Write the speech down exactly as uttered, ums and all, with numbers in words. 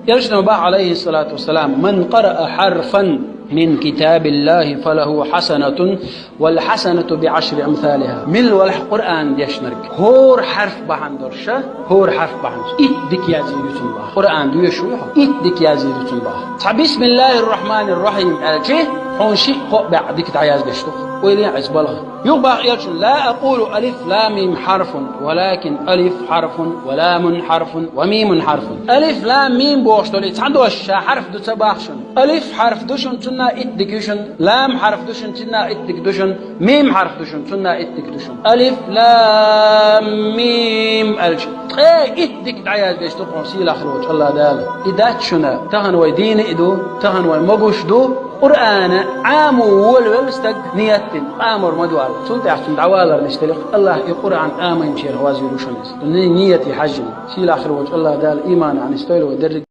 Элчано баха, عليه الصلاة والسلام: من قرأ حرفا من كتاب الله فله حسنة والحسنة بعشر أمثالها. Милла валахь Къуръан дешнарг, хӀора хьарф бахьан долуш, хӀора хьарф бахьан долуш итт дика язйийр ю цунна баха. Къуръан доьшуш вуй хьо, итт дика язйийр ю цунна баха. Цхьа «بسم الله الرحمن الرحيم» аьлча, хьуна шиъ-кхоъ бӀе дика дӀаяздеш ду. Ойла е иза балха. Юха баха Элчано: لا أقول ألف لام ميم حرف، ولكن ألف حرف ولام حرف وميم حرف. Алиф, лам, мим бохуш долу и цхьа дош ша хьарф ду ца баха шуна. Алиф хьарф ду шуна, цунна итт дика ю шуна. Лам хьарф ду шуна, цунна итт дика ду шуна. Мим хьарф ду шуна, цунна итт дика ду шуна. Алиф, лам, мим аьлча, ткъе итт дика дӀаяздеш ду хьуна сийлахь хир волчу АллахӀ Дала. И дац шуна, тахана вай дийна а ду, тахана вай могуш а ду, Къуръана Ӏамо волавелла стаг ният дина, къамор ма ду аьлла. Цул тӀаьхьа цунна дӀавалар нисделира, АллахӀа и Къуръан Ӏамийначарах вазвийр ву шуна иза. Ду ни-, ният хьаьжжина. Сийлахь хир волчу АллахӀ Дала иманехь нисдойла вай дерриг.